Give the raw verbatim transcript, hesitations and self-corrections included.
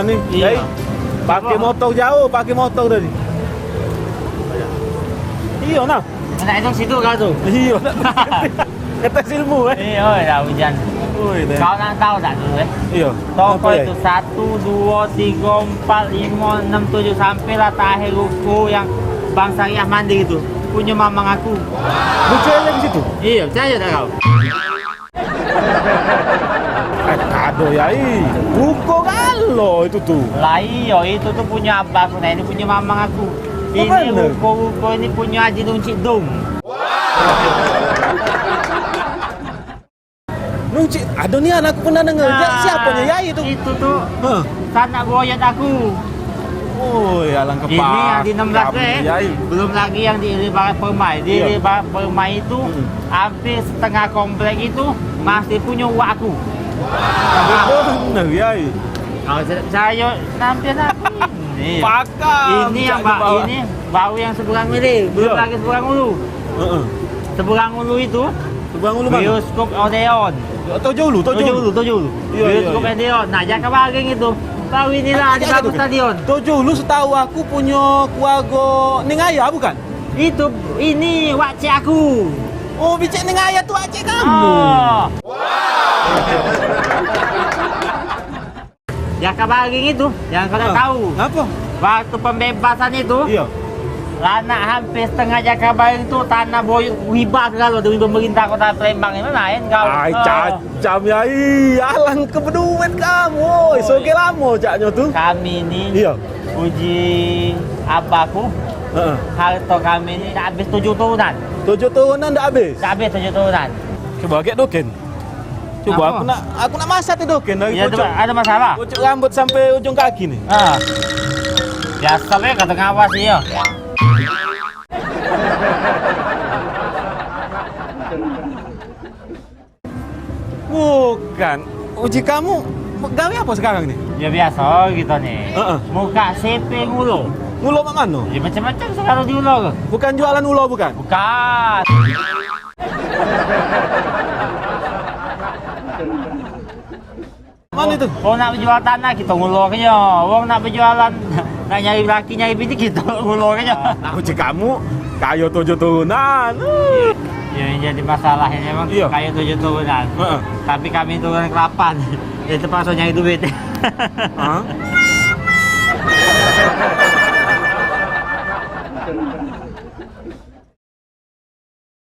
Ni, iyo. Pakai motor jauh, pakai motor tadi. Iyo, nah. Nak itu situ kau tu. Iyo, nak. Ngetes ilmu, eh. Iyo, dah hujan. Oi, dah. Kau nak tahu tak dulu, eh? Iyo. Toko itu satu, dua, tiga, empat, lima, enam, tujuh, sampai lah terakhir ruko yang Bank Syariah Mandiri itu. Punya mamang aku. Bucin lagi situ? Iyo, percaya tak kau? Eh, kado, Yai. Buko galo itu tu. Lah iyo, itu tu punyo abah aku, nah, ini punyo mamang aku. Ini ruko-ruko ini punyo Haji Nuncik Dong. Nuncik, ado nian aku pernah denger. Siapo nyo, Yai tu? Itu tu sanak boyot aku. Oi, alangkah. Ini yang di enam belas, eh. Belum lagi yang di Barat Permai. Di Barat Permai itu hampir setengah komplek itu masih punyo wak aku. Bener, Yai. Kalau saya, saya nampil aku ini. Pakam. Ini yang ini baru yang seberang ini, belum lagi seberang ulu. Heeh. Seberang ulu itu. Seberang ulu mana? Bioskop Odeon. Tojo ulu, Tojo ulu. Tojo ulu, Tojo ulu. Iyo, iyo, Bioskop Odeon. Nah, Jakabaring itu. Baru inilah dibangun stadion. Tojo ulu setahu aku punyo keluargo Ning Aya, bukan? Itu, ini wak cek aku. Oh, bicek Ning Aya tu wak cek kamu. Oh. Jakabaring itu, yang kau tak tahu. Ngapo? Waktu pembebasan itu, iyo, lanak hampir setengah Jakabaring itu tanah boyok hibah segalo dari pemerintah Kota Palembang itu lain kau. Ai, cacam, Yai. Alangkah beduit kamu. Oi, soge lamo caknyo tu. Kami ni, iyo, uji abahku, heeh, harto kami ni dak habis tujuh turunan. Tujuh turunan dak habis? Dak habis tujuh turunan. Coba agek doken. Coba aku nak, aku nak masak tu doken dari pucuk. Ada masalah? Pucuk rambut sampai ujung kaki ni. Ha. Biasa be kata ngawas iyo. Bukan. Uji kamu gawe apo sekarang ni? Ya biasa kita ni. Heeh. Muka C P ngulo. Ngulo mak mano? Ya macam-macam segalo diulo ke. Bukan jualan ulo bukan? Bukan. Mano itu? Kau nak bejual tanah, kita ngulur ke nyo. Wong nak bejualan, nak nyari laki, nyari bini, kita ngulur ke nyo. Nah, uji kamu, kayo tujuh turunan. Ya, yang jadi masalah ini memang kayo tujuh turunan. Heeh. Tapi kami turunan ke lapan. Jadi terpaksa nyari duit. Hah?